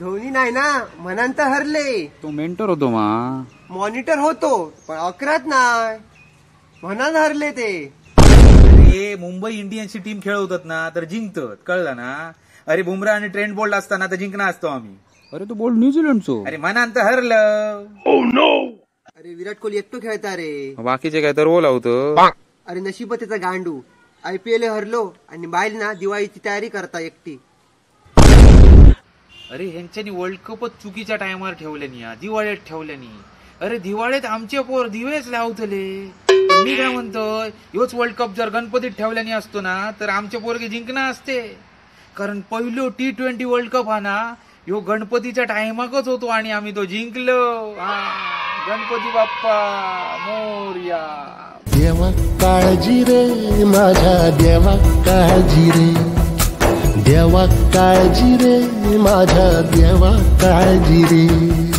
धोनी नाही ना म्हणान तर हरले. तो मेंटर होतो मा. मॉनिटर होतो पण अकरात नाही म्हणान हरले ते. अरे मुंबई इंडियन्सची टीम खेळवतात ना तर जिंकतात, कळलं ना. अरे बुमरा आणि ट्रेंट बोल्ट असताना तर जिंकणार असतो आम्ही. अरे तो बोल्ट न्यूझीलंडचो. अरे म्हणान तर हरलं. अरे विराट कोहली एकटो खेळता रे, बाकीचे काय तर ओला होतं. अरे नशीब त्याचा गांडू. आयपीएल हरलो आणि बाईल ना दिवाळीची तयारी करता एकटी. अरे ह्यांच्यानी वर्ल्ड कपच चुकीच्या टायमावर ठेवल्यानी, दिवाळीत ठेवल्यानी. अरे दिवाळीत आमचे पोर दिवेच लावतले. पण मी काय म्हणतोय, ह्योच वर्ल्ड कप जर गणपतीत ठेवल्यानी असतो ना तर आमचे पोरगे जिंकणार असते. कारण पहिलो T20 world cup हा ना ह्यो गणपतीच्या टायमाकच होतो आणि आम्ही तो जिंकलो. गणपती बाप्पा मोरया. देवा काळजी रे माझ्या, देवा काळजी रे, देवा काळजी रे माझ्या, देवा काळजी रे.